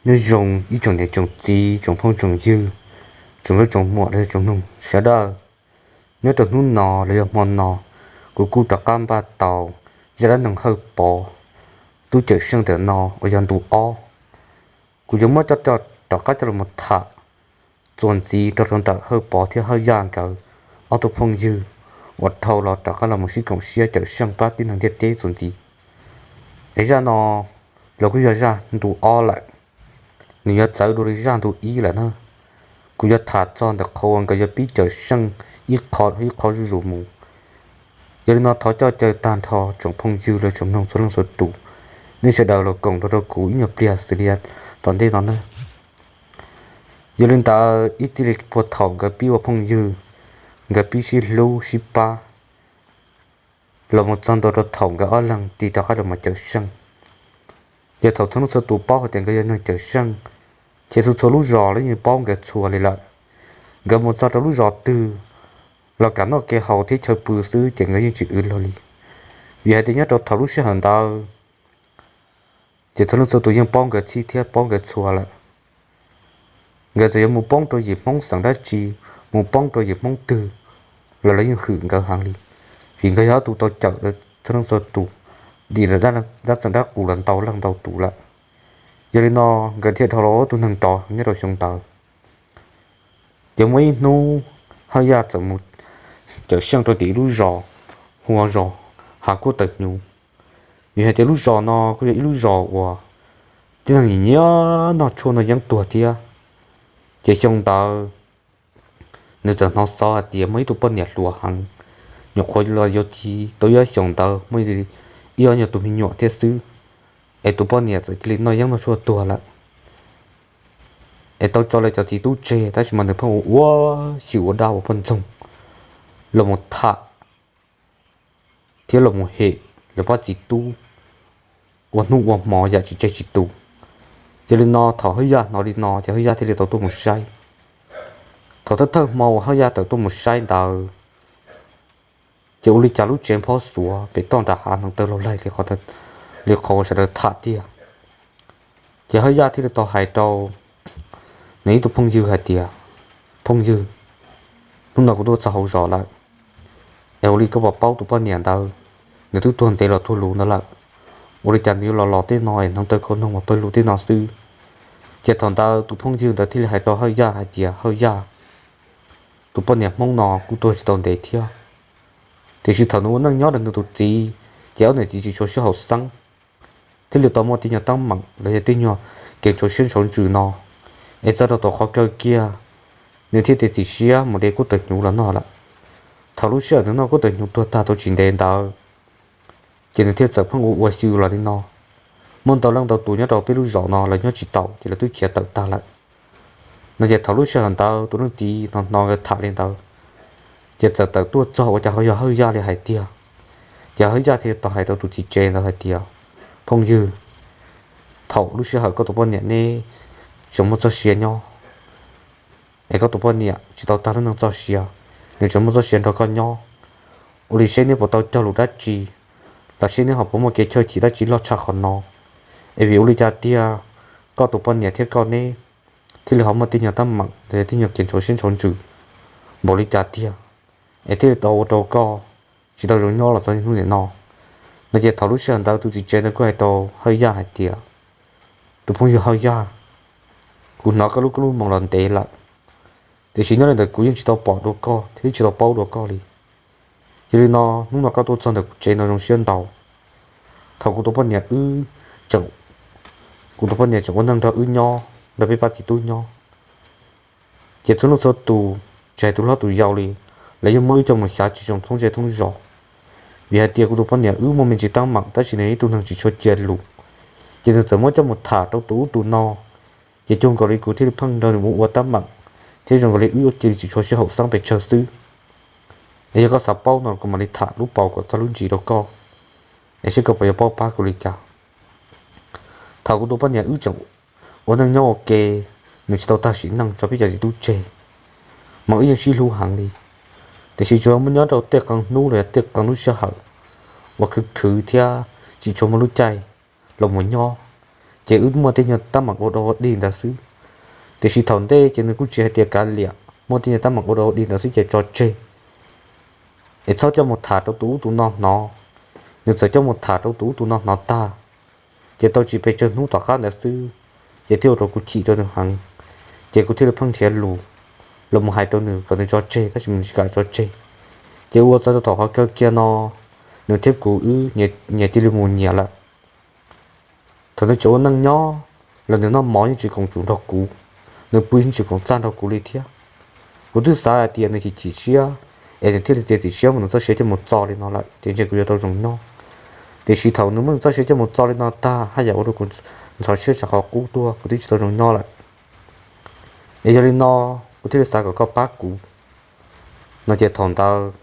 Nyob zoo ib tsoom niam tsoom txiv, tsoom phooj tsoom ywg, tsoom nkauj tsoom muam los yog tsoom mloog sawv daws. Nyob rau hnub no los yog hmo no, kuv kuj rov qab npaj tau zaj dab neeg Hawj Pov tub Cawm Seej ntawm no uas yog ntu ob. Kuv yuav muab coj rov qab coj los tham txuas ntxiv rau rau ntawm Hawj Pov thiab Hawj Yaj nkawd ob tug phooj ywg uas dhau los rov qab los mus sib koom siab cawm seej pab tib neeg ntiaj teb txuas ntxiv. Es zaj no los kuj yog zaj ntu ob lawm, nws yuav txawv dua li zaj ntu ib lawm na. Kuv yuav tham txog ntawm qhov uas nkawd yuav pib cawm seej ib qho ib qho zuj zus mus. Yog li no thov coj caw tag nrho tsoom phooj ywg los tsoom mloog txhua leej txhua tus, nej sawv daws los koom nrog rau kuv ib nyuag pliag xws li tom ntej no na. Yog li ntawd ib txij li puag thaum nkawd pib ua phooj ywg, nkawd pib sib hlub sib pab los mus txog ntua rau thaum nkawd ob leeg tig rov qab los cawm seej. Ces thaum txhua leej txhua tus paub hais tias nkawd yog neeg cawm seej, ces txhua txhua lub zos los yeej paub nkawd txhua li lawm. Nkawd mus txog rau lub zos twg los kam noj kev haus thiab chaw pw xwb ces nkawd yeej tsis wv luag li. Vim hais tias nyob rau thaum lub sij hawm ntawd ces txhua leej txhua tus yeej paub nkawd txhij thiab paub nkawd txhua lawm. Nkawd txawm yuav mus poob rau yim Hmoob xeem dab tsi, mus poob rau yim Hmoob twg los lawv yeej hwm nkawd heev li, vim nkawd yog ob tug tau cawm txhua leej txhua tus dim dab txeem dab qus los ntau leej ntau tus lawm. Yog li no nkawd thiaj dhau los ua tus neeg rov nyob rau xyoo ntawd. Ces muaj ib hnub Hawj Yaj txawm mus cawm seej rau tim ib lub zos hu ua zos Hav Kuab Tawm Hnyuv. Vim hais tias lub zos no kuj yog ib lub zos uas tib neeg nyiam noj tshuaj noj yeeb tuag thiab. Ces xyoo ntawd nws txawm hnov xov hais tias muaj ib tug poj niam hluas heev, nyuam qhuav los yuav txiv tau ib xyoos ntawd muaj ib ob nyuag tus me nyuam thiab xwb, es tus poj niam txawm cia li noj yeeb noj tshuaj tuag lawm. Es tau tso lawv cov txiv tub tseg tab sis mas nws pheej ua ua xyem ua dab ua poj ntxoog los mus tham thiab los mus hem lawv pab txiv tub ua hnub ua hmo yam tsis tseg tsis tu. Yog li no thaum Hawj Yaj hnov li no ces Hawj Yaj thiaj li tau tuaj mus saib. Thaum thawj thawj hmo uas Hawj Yaj tawm tuaj mus saib ntawd, ces ua li cas lub tsev phob xuav pem toj nram hav hneev taw laug laig li qhov uas sawv daws tham tiag. Ces Hawj Yaj thiaj li tau hais rau nws ib tug phooj ywg hais tias, Phooj ywg, hnub no kuv tuaj txog hauv zos lawm, es ua li koj puas paub tus poj niam ntawd? Nws twb tuag ntev los tuag luv ntawd lawm. Ua li cas nws yuav los los tej no es hneev taw khau noog mas pawg lug tej no xwb? Ces thaum ntawd tus phooj ywg ntawd thiaj li hais rau Hawj Yaj hais tias, Hawj Yaj, tus poj niam Hmoob no kuj tuag tsis tau ntev thiab, tiam sis thaum nws ua neej nyob rau nws tus txiv, ces ob niam txiv tsis tshua sib haum xeeb, thiaj li tau muaj tej nyuag teeb meem los yog tej nyuag kev ntshauv siab ntshauv ntsws no, es txog rau thaum qhov kawg kiag nws thiaj txiav txim siab mus de kub tawm hnyuv los noj lawm. Thaum lub sij hawm nws noj kub tawm hnyuv tuag tag tau tsis ntev ntawd, ces nws thiaj txawm pheej ua ua xyw los li no. Muaj ntau leej ntau tus nyob rau peb lub zos no lawv nyob tsis taus ces lawv twb khiav tawm tag lawm. No ces thaum lub sij hawm ntawd tus leej txiv no hnov nkawd tham li ntawd, ces txawm tawm tuaj txog ua cas ho yog Hawj Yaj li hais tiag. Ces Hawj Yaj thiaj tau hais rau tus txiv tsev ntawd hais tias, Phooj ywg, thaum lub sij hawm koj tus poj niam neb tseem muaj txoj sia nyob, es koj tus poj niam tsis tau tag lub neej txoj sia, nws tseem muaj txoj sia nrog koj nyob, ua li seb neb puas tau cog lus dab tsi, los seb neb ho puas muaj kev chawj chim dab tsi loj tshaj qhov no. Es vim ua li cas tiag koj tus poj niam thiab koj neb thiaj li ho muaj tej nyuag teeb meem los yog tej nyuag kev ntshauv siab ntshauv ntsws npaum li cas tiag, es thiaj li tau ua rau koj tsis tau zoo nyob los txog niaj hnub niam no? No ces thaum lub sij hawm ntawd tus txiv tsev ntawd kuj hais rau Hawj Yaj hais tias, Tus phooj ywg Hawj Yaj, kuv hnov koj lub koob lub moo los ntev lawm, tiam sis nyob li ntawd kuv yeej tsis tau pom dua koj thiab tsis tau paub dua koj li. Yog li no hnub no koj tuaj txog ntawm kuv tsev no zoo siab ntau. Thaum kuv tus poj niam wb tseem, kuv tus poj niam tseem ua neej nrog wb nyob, nrog peb pab txiv tub nyob, ces txhua leej txhua tus, tsis hais tus hlob tus yau li, lawv yeej muab wb coj mus xyav tsis zoo thoob zej thoob zos. Vim hais tias kuv tus poj niam wb muaj me ntsis teeb meem tab sis nws ib tug neeg tsis tshua cia lus, ces nws txawm muab coj mus tham rau tus ub tus no, ces zoo nkaus li kuv thiaj li pheej nrog nws mus ua teeb meem, thiab zoo nkaus li wb cia li tsis tshua sib haum xeeb pes tsawg xwb. Es yog koj xav paub no kuv mam li tham lub paus kom txog lub ntsis rau koj, es seb koj puas yuav paub pab kuv li cas. Thaum kuv tus poj niam wb tseem ua neej nyob ua ke, nws tsis tau tag sim neej tso peb cov txiv tub tseg, mas wb yeej sib hlub heev li. Tiam sis tsuas muaj nyob rau tej qee hnub los yog tej qee lub sij hawm uas khwv khwv thiab tsis tshua muaj lub caij los mus nyob, ces wb muaj tej nyuag teeb meem ua dog ua dig ntawd xwb. Tiam sis thaum ntej ces nws kuj tsis hais tias kav liam, muaj tej nyuag teeb meem ua dog ua dig ntawd xwb ces tso tseg, es txhob coj mus tham rau tus ub tus no hnov. Nws txawm coj mus tham rau tus ub tus no hnov tag, ces tau tsis pes tsawg hnub tom qab ntawd xwb, ces thiaj ua rau kuv chim rau nws heev. Ces kuv thiaj li pheej nrhiav lus los mus hais rau nws kom nws tso tseg, tab sis nws tsis kam tso tseg. Ces ua txog rau thaum qhov kawg kiag no, nws thiab kuv wb nyias cia li mus nyias lawm. Thaum nws tseem ua neej nyob los nws noj mov yeej tsis koom tsum nrog kuv, nws pw yeej tsis koom txaj nrog kuv li thiab. Kuv twb xav hais tias nws chim chim siab es nws thiaj li txiav txim siab mus nws txoj sia coj mus txo li no lawm ces ntshe kuv yuav tau zoo nyob. Tiam sis thaum nws muab nws txoj sia coj mus txo li no tag haj yam ua rau kuv ntxhov siab tshaj qhov qub tuaj, kuv twb tsis tau zoo nyob lawm. Es yog li no, kuv thiaj li xav kom koj pab kuv. No ces thaum ntawd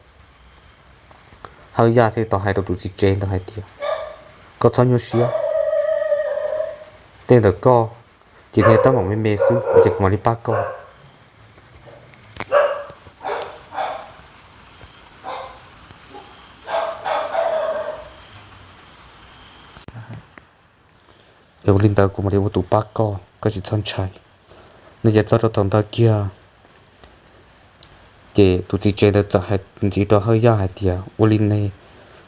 Hawj Yaj thiaj li tau hais rau tus txiv tsev ntawd hais tias, koj txhob nyuaj siab, tej ntawm koj ces niag teeb meem me me xwb ces kuv mam li pab koj. Es ua li ntawd kuv mam li ua tus pab koj, koj tsis txhob ntshai. No ces txog rau thaum ntawd kiag ces tus txiv tsev ntawd txawm hais ntxiv rau Hawj Yaj hais tias, ua li ne,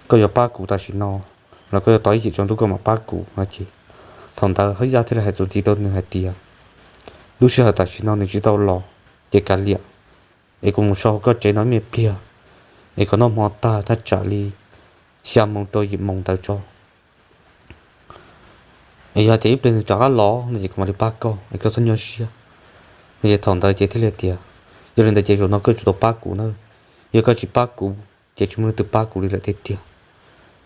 koj yuav pab kuv tam sim no los koj yuav tos ib chim tsaus ntuj koj mam pab kuv no ces. Thaum ntawd Hawj Yaj thiaj li hais txuas ntxiv rau nws hais tias, lub sij hawm tam sim no nws tsis tau los, ces kav liam, es kuv mus so hauv koj tsev no me pliag, es kom noj hmo tag thaj tsam li xya moo rau yim moo ntawd tso. Es yog tias ib pliag nws rov qab los no ces kuv mam li pab koj, es koj txhob nyuaj siab. No ces thaum ntawd ces thiaj li tias, yog li ntawd ces zaum no koj tsum tau pab kuv na, yog koj tsis pab kuv ces tsis muaj leej twg pab kuv li lawm tiag tiag.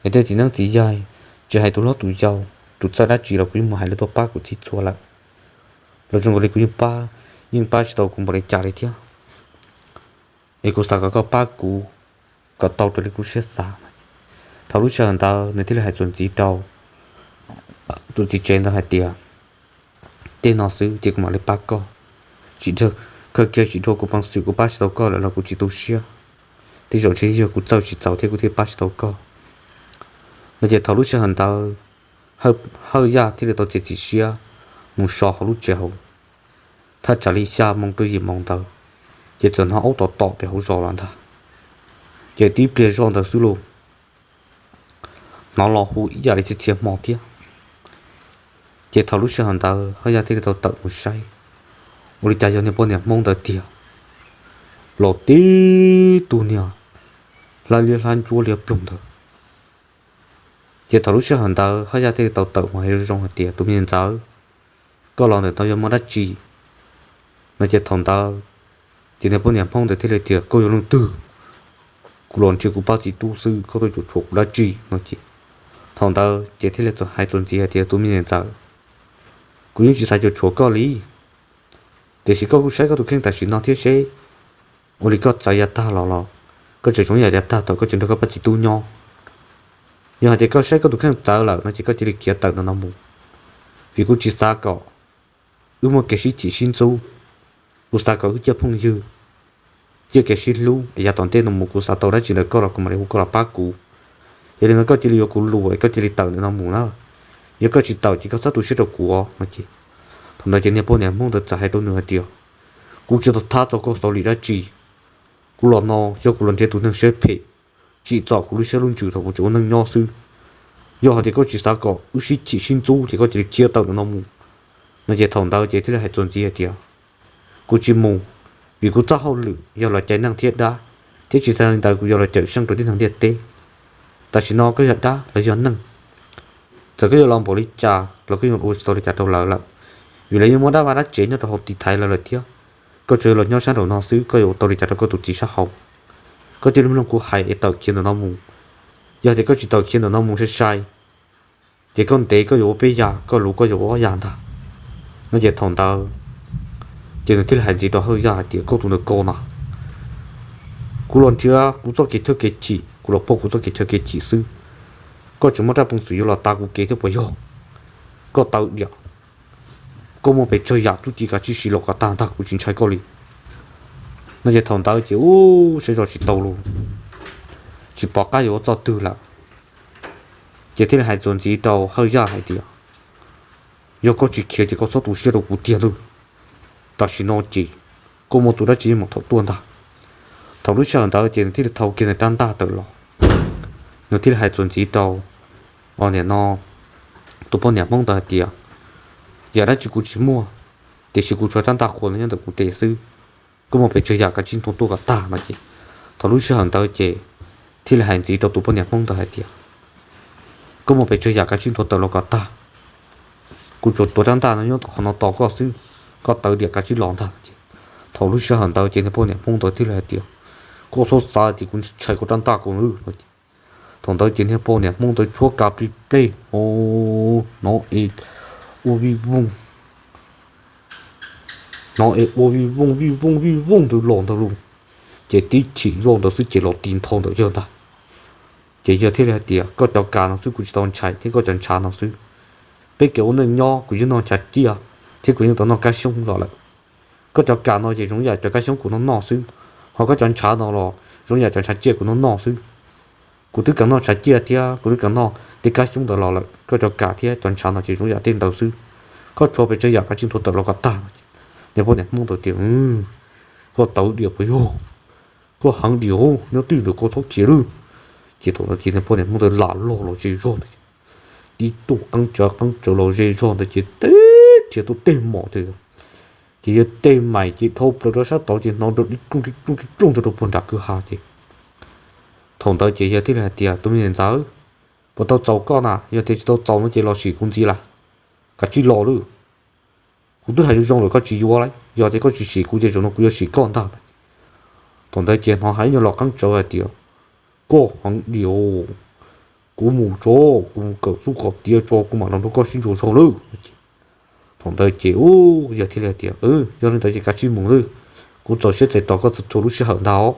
Es tej txiv neeb txiv yaig, tsis hais tus hlob tus yau, tus txawj dab tsi los kuv yeej mus hais lawv tuaj pab kuv txhij txhua lawm. Los zoo nkaus li kuv yeej pab, yeej pab tsis tau kuv npaum li cas li thiab. Es kuv xav kom koj pab kuv kom tau raws li kuv siab xav. Thaum lub sij hawm ntawd nws thiaj li hais txuas ntxiv rau tus txiv tsev ntawd hais tias, tej no xwb ces kuv mam li pab koj. Tsis, kawg kiag tsis dhau kuv peev xwm kuv pab tsis tau koj lawm los kuv tsis tu siab. Tej zaum ntshe yog kuv txawj tsis txaus thiab kuv thiaj pab tsis tau koj. No ces thaum lub sij hawm ntawd Hawj Yaj thiaj li tau txiav txim siab mus so hauv lub tsev hauv. Thaj tsam li xya moo rau yim moo ntawd, ces txawm hnov aub tom tom pem hauv zos los ntag. Ces tib pliag zoj ntawd xwb lauj, hnov los hu ib yam li txhia txhia hmo thiab. Ces thaum lub sij hawm ntawd Hawj Yaj thiaj li tau tawm mus saib, ua li cas yog niag poj niam Hmoob ntawd tiag, los tib tug niag hlab liab hlab ntsuab liab ploog ntawd. Ces thaum lub sij hawm ntawd Hawj Yaj thiaj li tau tawm mus hais zoo zoo hais tias, tus me niam ntxawm, koj los ntawm no yog muaj dab tsi? No ces thaum ntawd ces niag poj niam Hmoob ntawd thiaj li tias, koj yog leej twg? Kuv los nrhiav kuv pab txiv tub xwb, koj tuaj cuam tshuam kuv dab tsi? No ces thaum ntawd ces thiaj li txawm hais txuas ntxiv hais tias, tus me niam ntxawm, kuv yeej tsis xav cuam tshuam koj li, tiam sis koj kuj saib koj tus kheej tam sim no thiab seb ua li koj txawv yav tag los los koj tseem zoo yam yav tag thaum koj tseem nrog koj pab txiv tub nyob. Yog hais tias koj saib koj tus kheej txawv lawm no ces koj cia li khiav tawm ntawm no mus, vim kuv tsis xav kom wb muaj kev sib chim sib ntxub. Kuv xav kom wb ciaj phooj ywg, ciaj kev sib hlub, yav tom ntej no mus kuv xav tau dab tsi ntawm koj los kuv mam li hu koj los pab kuv. Yog li no koj cia li yuav kuv lus es koj cia li tawm ntawm no mus na. Yog koj tsis tawm ces koj txhob tu siab rau kuv no ces. Thaum ntawd ces niag poj niam Hmoob ntawd txawm hais rau nws hais tias, kuv tsis tau thab txog koj xaus li dab tsi. Kuv los no yog kuv los nrhiav tus neeg siab phem, tsim txom kuv lub siab lub ntsws thaum kuv tseem ua neej nyob xwb. Yog hais tias koj tsis xav kom wb sib chim sib ntxub ces koj cia li khiav tawm ntawm no mus. No ces thaum ntawd ces thiaj li hais txuas ntxiv hais tias, kuv tsis mus, vim kuv txoj hauj lwm yog los cais neeg thiab dab, thiab tsis tas li ntawd kuv yuav los cawm seej rau tib neeg ntiaj teb. Tam sim no koj yog dab los yog neeg, txawm koj yuav los npaum li cas los koj yuav ua tsis tau li cas rau lawv lawm, vim lawv yeej muaj dab vaj dab tsev nyob rau hauv tiv thaiv lawv lawm thiab. Koj tsuas yog los nyob sab nraum no xwb, koj yuav ua tau li cas rau koj tus txiv sab hauv? Koj cia li mloog kuv hais es tawm khiav ntawm no mus. Yog tias koj tsis tawm khiav ntawm no mus sai sai, ces koj ntev koj yuav ua peb yam, koj luv koj yuav ua ob yam ntag. No ces thaum ntawd ces nws thiaj li hais ntxiv rau Hawj Yaj hais tias, koj tus ntawm koj na, kuv los nrhiav kuv txoj kev chawj kev chim, kuv los pauj kuv txoj kev chawj kev chim xwb. Koj tseem muaj raj peev xwm yuav los tav kuv kev thiab puas yog? Koj taw diam, koj muaj pes tsawg yam txuj ci kav tsij siv los kom tag ntag, kuv tsis ntshai koj li. No ces thaum ntawd ces ub, saib zos tsis tau lus, tsis pom qab yuav ua txoj twg lawm. Ces thiaj li hais txuas ntxiv rau Hawj Yaj hais tias, Yog koj tsis khiav ces koj txhob tu siab rau kuv tiag lauj. Tam sim no ces koj muaj tus dab tsi mam thaum tuaj ntag. Thaum lub sij hawm ntawd ces nws thiaj li thau kiag nws rab ntaj tawm los. Nws thiaj li hais txuas ntxiv rau, o, nim no tus poj niam Hmoob ntawd hais tias, yam dab tsi kuv tsis muaj, tiam sis kuv tshuav rab ntaj qhuav no nyob ntawm kuv tes xwb. Koj muaj pes tsawg yam kav tsij nthuav tuaj kom tag no ces, thaum lub sij hawm ntawd ces thiaj li hais ntxiv rau tus poj niam Hmoob ntawd hais tias, koj muaj pes tsawg yam kav tsij nthuav tawm los kom tag. Kuv tsuas tuav rab ntaj no nyob qhov no tos koj xwb, koj tawv diam kav tsij los ntag no ces. Thaum lub sij hawm ntawd ces niag poj niam Hmoob ntawd thiaj li hais tias, koj txhob xav tias kuv ntshai koj rab ntaj qhuav no no ces. Thaum ntawd ces niag poj niam Hmoob ntawd tshuab kav plig pleg, o, no es ua vij vooj, no es ua vij vooj vij vooj vij vooj ntawd los ntag lauj. Ces tib chim zoj ntawd xwb ces los tis nthau ntawm yawg ntag. Ces yawg thiaj li hais tias, koj cov kav no xwb kuv tsis tau ntshai thiab, koj cov ntshav no xwb. Peb kev ua neej nyob kuv yeej noj ntshav ciaj thiab kuv yeej tau noj kab xyoob los lawm. Koj cov kav no ces zoo yam cov kab xyoob kuv noj noj xwb, ho koj cov ntshav no los zoo yam cov ntshav ciaj kuv noj noj xwb. Kuv twb kam noj ntshav ciaj thiab kuv twb kam noj tej kab xyoob ntawd los lawm, koj cov kav thiab cov ntshav no ces zoo yam tej ntawd xwb. Koj tshuav pes tsawg yam kav tsij nthuav tawm los kom tag no. Niag poj niam Hmoob ntawd tias, koj tawv diam puas yog? Koj heev diam, nyob twj ywm koj txhob khiav lawm. Ces thaum ntawd ces niag poj niam Hmoob ntawd lam log los ze zog ntawd, tib tug qeeb tsawv qeeb tsawv los ze zog ntawd ces teb rhiav tuaj tej mom ntawd, ces yawg tej mais ces dhau plaws rau sab tod ces hnov nrov dib rooj dib rooj dib rooj ntawd rau puag nram kwj ha ces. Thaum ntawd ces yawg thiaj li hais tias, tus me niam ntxawm, puas tau txaus koj na? Yog tias tsis tau txaus no ces los sim kuv ntxiv lawm, kav tsij los lawm. Kuv twb hais zoo zoo lawm koj tsis yuav lawm, yog tias koj tsis sim kuv ces zaum no kuv yuav sim koj ntag. Thaum ntawd ces hnov hais ib nyuag los qeeb tsawv hais tias, koj heev diam, kuv mus tso, kuv mus kawm txuj kom tiav tso kuv mam los nrog koj sib ntsuas zog lawm. Thaum ntawd ces yawg thiaj li hais tias, yog li ntawd ces kav tsij mus lawm, kuv txaus siab txais tos koj txhua lub sij hawm ntag,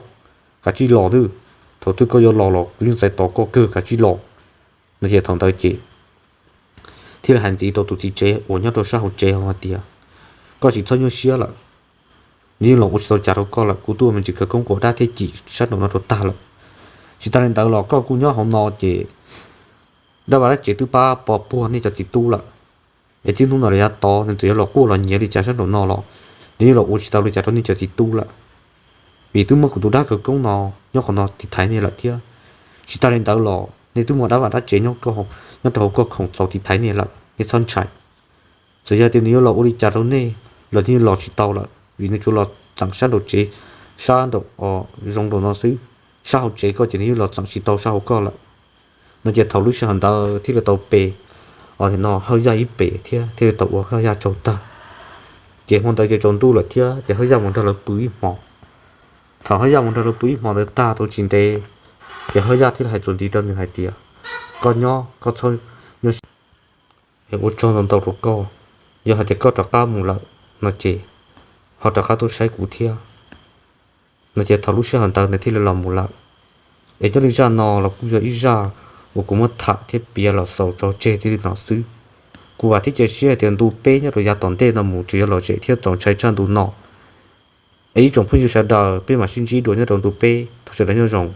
kav tsij los lawm. Thaum twg koj yuav los los kuv yeej txais tos koj kawg, kav tsij los. No ces thaum ntawd ces thiaj li hais ntxiv rau tus txiv tsev uas nyob rau sab hauv tsev hais tias, koj tsis txhob nyuaj siab lawm, nws yeej los ua tsis tau cas rau koj lawm, kuv twb ua me ntsis khawv koob quas dab thiab cim sab nraum no rau tag lawm. Tsis tas li ntawd los koj kuj nyob hauv no ces dab vaj dab tsev twb pab pov puag nej cov txiv tub lawm, es txij hnub no los yav tod nws txawm yuav los quaj los nyiav li cas sab nraum no los nws yeej los ua tsis tau li cas rau nej cov txiv tub lawm, vim twb muab kuv tus dab khawv koob no nyob qhov no tiv thaiv nej lawm thiab. Tsis tas li ntawd los nej twb muaj dab vaj dab tsev nyob rau hauv koj khoom txaus tiv thaiv nej lawm, nej txhob ntshai. Txawm yog tias nws yuav los ua li cas rau nej los nws los tsis tau lawm, vim nws tsuas los txeem sab nraum tsev, sab nraum, o, zoo nraum no xwb, sab hauv tsev koj ces nws yeej los txeem tsis tau sab hauv koj lawm. No ces thaum lub sij hawm ntawd thiaj li tau pe, o, no Hawj Yaj ib pem thiab thiaj li tau ua Hawj Yaj tsaug tag. Ces hmo ntawd ces tsaus ntuj lawm thiab ces Hawj Yaj mus nrog lawv pw ib hmo. Thaum Hawj Yaj mus nrog lawv pw ib hmo ntawd tag tau tsis ntev, ces Hawj Yaj thiaj li hais txuas ntxiv rau nws hais tias, koj nyob koj txhob nyuaj siab, ua tsaug ntau ntau rau koj, yog hais tias koj rov qab mus lawm no ces ho rov qab tuaj saib kuv thiab. No ces thaum lub sij hawm ntawd nws thiaj li los mus lawm. Es nyob li zaj no los kuj yog ib zaj uas kuv muab tham thiab piav los xaus tso tseg tib li no xwb. Kuv vam thiab cia siab hais tias ntu peb nyob rau yav tom ntej no mus tseem yuav lom zem thiab txaus ntshai tshaj ntu no. Es ib tsoom phooj ywg sawv daws peb mam sib ntsib dua nyob rau ntu peb, thov sawv daws nyob zoo.